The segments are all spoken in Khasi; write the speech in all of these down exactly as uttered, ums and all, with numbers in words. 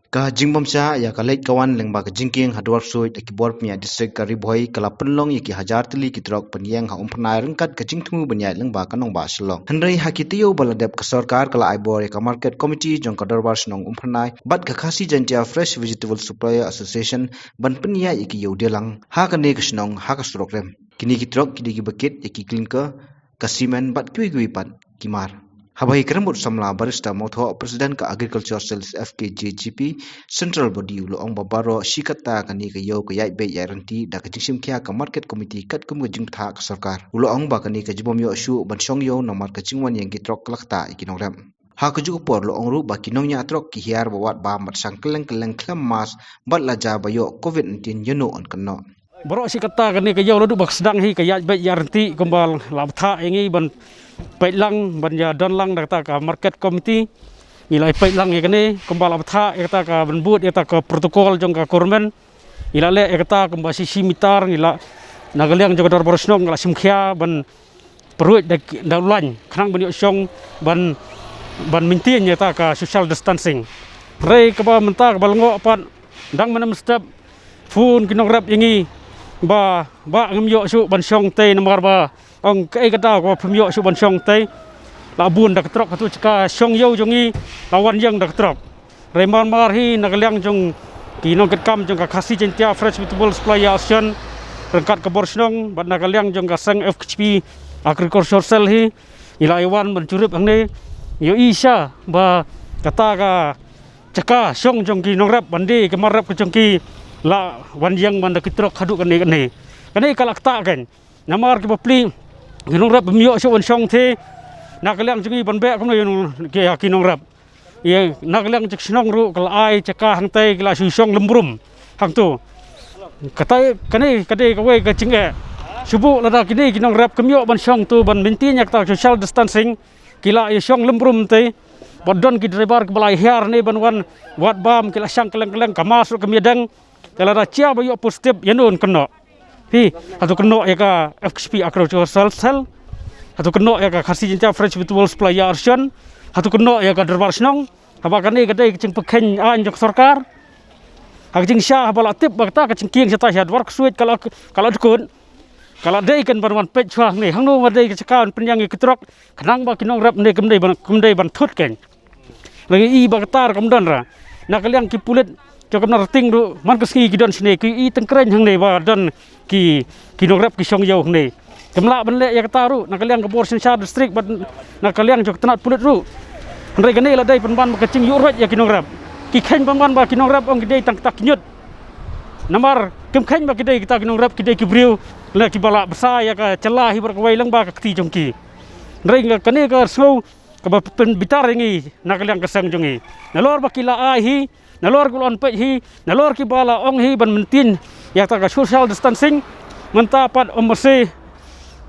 Ka jingbym shah ïa ka leit ka wan lyngba ka jingkieng ha Dwarksuid da ki bor pynïaid district ka Ri Bhoi ka la pynlong ïa ki hajar tylli ki trok pynïeng ha Umphyrnai ryngkat ka jingthmu ban ïaid lyngba ka nongbah Shillong. Hynrei ha ki taïew ba la dep ka sorkar ka la ai bor ïa ka market committee jong ka Dorbar Shnong Umphyrnai bad ka Khasi Jaintia Fresh Vegetable Supplier Association ban pynïaid ïa ki ïew dieng lang ha kane ka shnong ha ka surok rem. Kine ki trok ki dei kiba kit ïa ki klinker, ka simen bad kiwei kiwei pat ki mar. Haba ïakren bad u samla Barrister Mawthoh, President ka Agriculture Sales F K J G P Central Body, u la ong ba baroh shi katta kane ka ïew ka ïaid beit ïaid ryntih da ka jingshim khia ka Market Committee katkum ka jingbthah ka sorkar. U la ong ba kane ka jingbym ïoh shuh ban shong ïew namar ka jingwan ïeng ki trok ka la ktah ïa ki nongrep. Ha kajuh ka por u la ong ruh ba ki nongñiah trok ki hiar ba wad bam bad shang kylleng kylleng khlem mask bad la jia ba ïoh covid nineteen ïano yn kynnoh. Baroh shi katta kane ka ïew naduh ba ka sdang hi ka ïaid beit ïaid ryntih kumba la bthah ïa ngi ban peit lang ban ïa don lang da kata ka market committee. Ngi la peit lang ïa kane kumba la bthah ïa kata ka ban bud ïa kata ka protocol jong ka government. Ngi la leh ïa kata kumba shi shi mitar ngi la na ka liang jong ka Dorbar Shnong ngi la shim khia ban pyrshah da, da u lain khnang ban ïoh shong ban, ban maintain ïa kata ka social distancing. Hynrei kaba mynta kaba lyngngoh pat dang mynne mynstep phone ki nongrep ïa ngi ba, ba ngam ïoh shuh ban shong tei namar ba ong kaei ka daw kaba phim ïoh shuh ban shong tei. La bun da ka trok ha tu jaka shong ïew jong ngi la wan ïeng da ka trok. Hynrei mar mar hi na ka liang jong ki nongkitkam jong ka Khasi Jaintia Fresh Vegetable Supplier Association ryngkat ka bor shnong bad na ka liang jong ka seng F K J P Agriculture Cell hi ngi la ïa wan ban jurip hangne. Ïohi sha ba kata ka jaka shong jong ki nongrep ban die ka mar rep ka jong ki la wan ïeng ban da ki trok haduh kane kane. Kane ka la ktah kan. Namar ki bapli ki nongrep bym ïoh shuh wan shong the. Na ka liang jong ngi ban beh kumno ïa nong-, ki, ki nongrep. Ïa na ka liang jong shnong ruh ka la ai jaka hangtai ki la shu shong lem brum hangtu. Kata kane ka dei kawei ka jingeh. Shu buh lada kine ki nongrep kim ïoh ban shong tu ban maintain ïa kata social distancing. Ki la ïa shong lem brum te. Bad don ki driver kiba la hiar ne ban wan wad bam ki la shang kylleng kylleng ka mask ruh kim ïa deng. Te lada jia ba ïoh positive ïano yn kynnoh. Phi, hato kynnoh ïa ka F K J P Agricultural Cell, hato kynnoh ïa ka Khasi Jaintia Fresh Vegetable Supplier Association, hato kynnoh ïa ka Dorbar Shnong. Haba kane ka dei ka jingpyrkhat aiñ jong ka sorkar. Ha ka jingshisha haba la tip ba kata ka jingkieng shata sha Dwarksuid ka la, ka la dkut. Ka la dei kan ban wan peit shuwa hangne hangno ba dei ka jaka ban pynïeng ïa ki trok khnang ba ki nongrep ne kim dei ban, kim dei ban thut kan. Lagi i ba kata ruh kam don ra. Na ka liang ki pulit jong ka Mawryngkneng ruh man ka sngi ki don shane ki i tyngkreiñ hangne ba don ki, ki nongrep ki shong ïew hangne. Kim lah ban leh ïa kata ruh na ka liang ka bor synshar district bad na ka liang jong ka tnat pulit ruh. Hynrei kane la dei pynban ba ka jingïuhroit ïa ki nongrep. Ki kheiñ pynban ba ki nongrep ong ki dei tang kata ki ñiut. Namar kim kheiñ ba ki dei kita ki nongrep ki dei ki briew la kiba lah bsa ïa ka jylla hi baroh kawei lyngba ka kti jong ki. Hynrei nga kane ka sngew kaba pynbitar ïa ngi na ka liang ka seng jong ngi. Nalor ba ki la ai hi, nalor ki la wan peit hi, nalor kiba la ong hi ban myntin ïa kata ka social distancing, mynta pat ym masi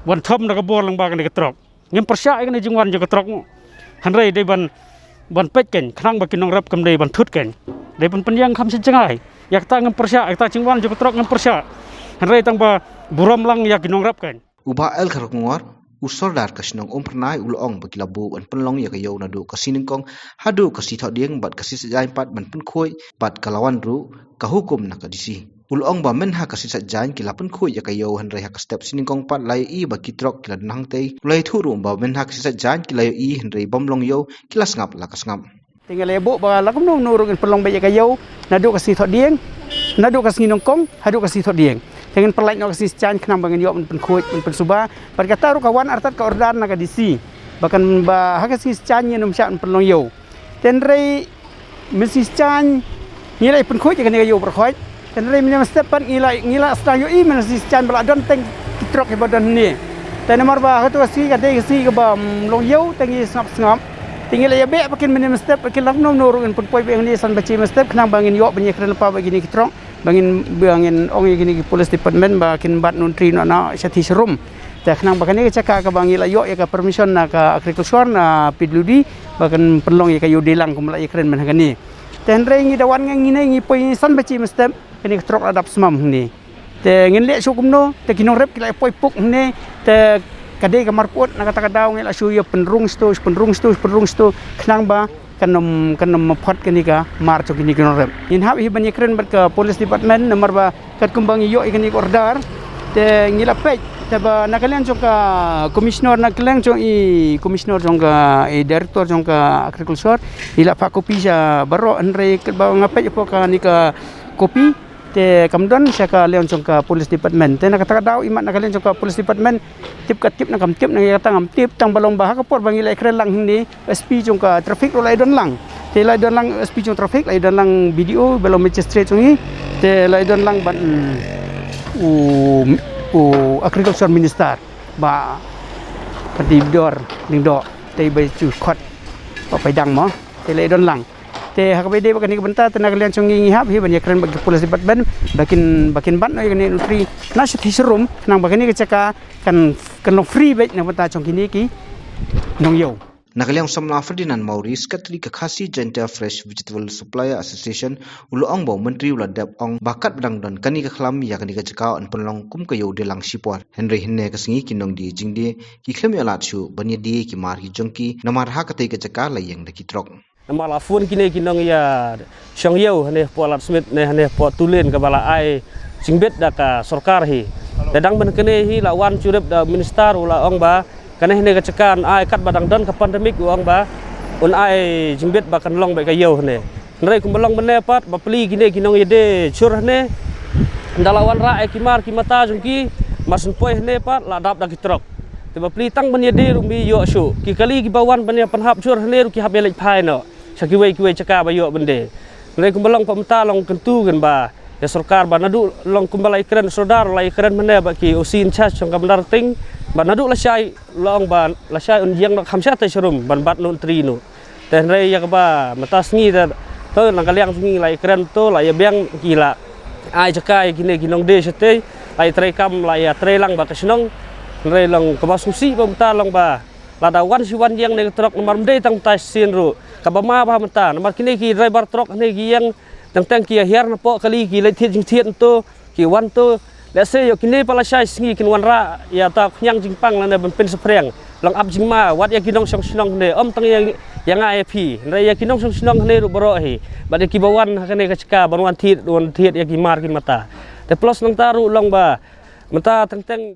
wan thom na ka bor lyngba kane ka trok. Ngim pyrshah ïa kane jingwan jong ka trok. Hynrei dei ban, ban peit kan khnang ba ki nongrep kam dei ban thut kan. Dei ban pynïeng kham sha jngai. Ïa kata ngim pyrshah, ïa kata jingwan jong ka trok ngim pyrshah. Hynrei tang ba burom lang ïa ki nongrep kan. U Bah L Kharkongor, u Sordar ka shnong Umphyrnai u la ong ba ki la buh ban pynlong ïa ka ïew naduh ka sngi nyngkong haduh ka sngi thohdieng bad ka sngi saitjaiñ pat ban pynkhuid bad ka la wan ruh ka hukum na ka D C. U la ong ba mynha ka sngi saitjaiñ ki la pynkhuid ïa ka ïew hynrei ha ka step sngi nyngkong pat la ïohi ba ki trok ki la don hangtei. U la ïathuh ruh ba mynha ka sngi saitjaiñ ki la ïohi hynrei bym long ïew ki la sngap la ka sngap. Te ngi la ïa buh ba la kumno kumno ruh ngin pynlong beit ïa ka ïew naduh ka sngi thohdieng, naduh ka sngi nyngkong haduh ka sngi thohdieng. Te ngin pynlait noh ka sngi saitjaiñ khnang ba ngin ïoh ban pynkhuid ban pynsuba. Bad kata ruh ka wan artat ka order na ka D C ba kan ba ha ka sngi saitjaiñ ngin ym shah ban pynlong ïew. Te hynrei mynshisha ngi la pynkhuid ïa kane ka ïew baroh khoit. Te hynrei mynne mynstep pat ngi la, ngi la sdang ïohi mynne mynta ba la don teng ki trok kiba don hangne. Te namar ba katu ka sngi ka dei ka sngi kaba ym long ïew te ngi sngap sngap. Te ngi la ïa beh ba kin mynne mynstep ba kin la kumno kumno ruh ngin pynpoi beit hangne san baje mynstep khnang ba ngin ïoh ban ïakren lypa bad kine ki trok. Ba ngin, ba ngin ong ïa kine ki police department ba kin bat noh trei noh na shathie sharum. Te khnang ba kane ka jaka kaba ngi la ïoh ïa ka permission na ka agriculture na P W D ba kan pynlong ïa ka ïew dieng lang kum la ïakren mynha kane. Te hynrei ngi da wan ngi ngi ne ngi poi san baje mynstep kane ka trok la dap smam hangne. Te ngin leh shuh kumno te ki nongrep ki la poi puk hangne te ka dei ka mar pyut na kata ka daw ngi la shu ïa pynrung shto pynrung shto pynrung shto khnang ba kan ym, kan ym phot kane ka mar jong kine ki nongrep. Ngin hap hi ban ïakren bad ka police department namar ba katkum ba ngi ïoh ïa kane ka order te ngi la peit, te ba na ka liang jong ka commissioner, na ka liang jong i commissioner jong ka, i director jong ka agriculture, i la phah copy sha baroh, hynrei katba nga peit hapoh kane ka copy te kam don sha ka liang jong ka police department. Te na kata ka daw imat na ka liang jong ka police department, tip ka tip, na kam tip, na kata ngam tip, tang ba long ba ha ka por ba ngi la ïakren lang hangne, S P jong ka traffic ruh la ïadon lang. Te la ïadon lang S P jong traffic, la ïadon lang B D O ba long magistrate jong ngi. Te la ïadon lang bad, mm, u, u agriculture minister, Bah Padipdor Lyngdoh, te ba ju khot ba paidang mo. Te la ïadon lang. Te ha kaba ïadei bad kane ka bynta te na ka liang jong ngi ngi hap hi ban ïakren bad ka police department ba kin, ba kin bat noh ïa kane u trai na shathie sharum, khnang ba kane ka jaka kan, kan long free beit na ka bynta jong kine ki nongïew. Na ka liang u samla Ferdinand Mawrie, Secretary ka Khasi Jaintia Fresh Vegetable Supplier Association, u la ong ba u Myntri u la dep ong ba katba dang don kane ka khlam ïa kane ka jaka yn pynlong kum ka ïew dei lang shipor. Hynrei hynne ka sngi ki nongdie jingdie ki khlem ïoh lad shuh ban ïadie ki mar ki jong ki namar ha katei ka jaka la ïeng da ki trok. Namar la phone kine ki nongïashong ïew hane hapoh Ladthmidt ne hane hapoh Tulin kaba la ai jingbit da ka sorkar hi. Te dang ban kane hi la wan jurip da minister, u la ong ba kane hane ka jaka un ai, katba dang don ka pandemic u ong ba un ai jingbit ba kan long beit ka ïew hane. Hynrei kumba long mynne pat ba plie kine ki nongïadie jhur hane, ynda la wanrah ïa ki mar ki mata jong ki, mar shu poi hane pat la dap da ki trok. Te ba plie tang ban ïadie ruh ym ïoh shuh. Ki kali kiba wan ban ïa pynhap jhur hane ruh ki hap ïa leit phai noh sha kiwei kiwei jaka ba ïoh ban die. Hynrei kumba long pat mynta long kyntu kan ba ïa sorkar ba naduh long kumba la ïakren sordar, la ïakren mynne bad ki O C in charge jong ka Bandarting, ba naduh lashai, la ong ba lashai un ïeng noh kham shatei sharum ban bat noh u trai noh. Te hynrei ïa kaba mynta sngi te, to na ka liang sngi la ïakren, to la ïa biang, ki la ai jaka ïa kine ki nongdie shatei, la ïa trei kam, la ïa trei lang bad ka shnong. Hynrei long kaba sngewsih ba mynta long ba lada wan shi wan ïeng ne ka trok namar ym dei tang mynta shisien ruh, kaba ma bha mynta namar kine ki driver trok hane ki ïeng teng teng ki ïa hiar napoh kali, ki leit thied jingthied hangto, ki wan to. Lehse ïoh kine pat lashai sngi kin wanrah ïa uta u khñiang jingpang lane ban pynsaphriang. Long ap jingma wat ïa ki nongshong shnong hane, ym tang ïa, ïa nga ïa phi, hynrei ïa ki nongshong shnong hane ruh baroh hi, bad ïa kiba wan ha kane ka jaka ban wan thied, wan thied ïa ki mar ki mata. Te plus nangta ruh long ba mynta teng teng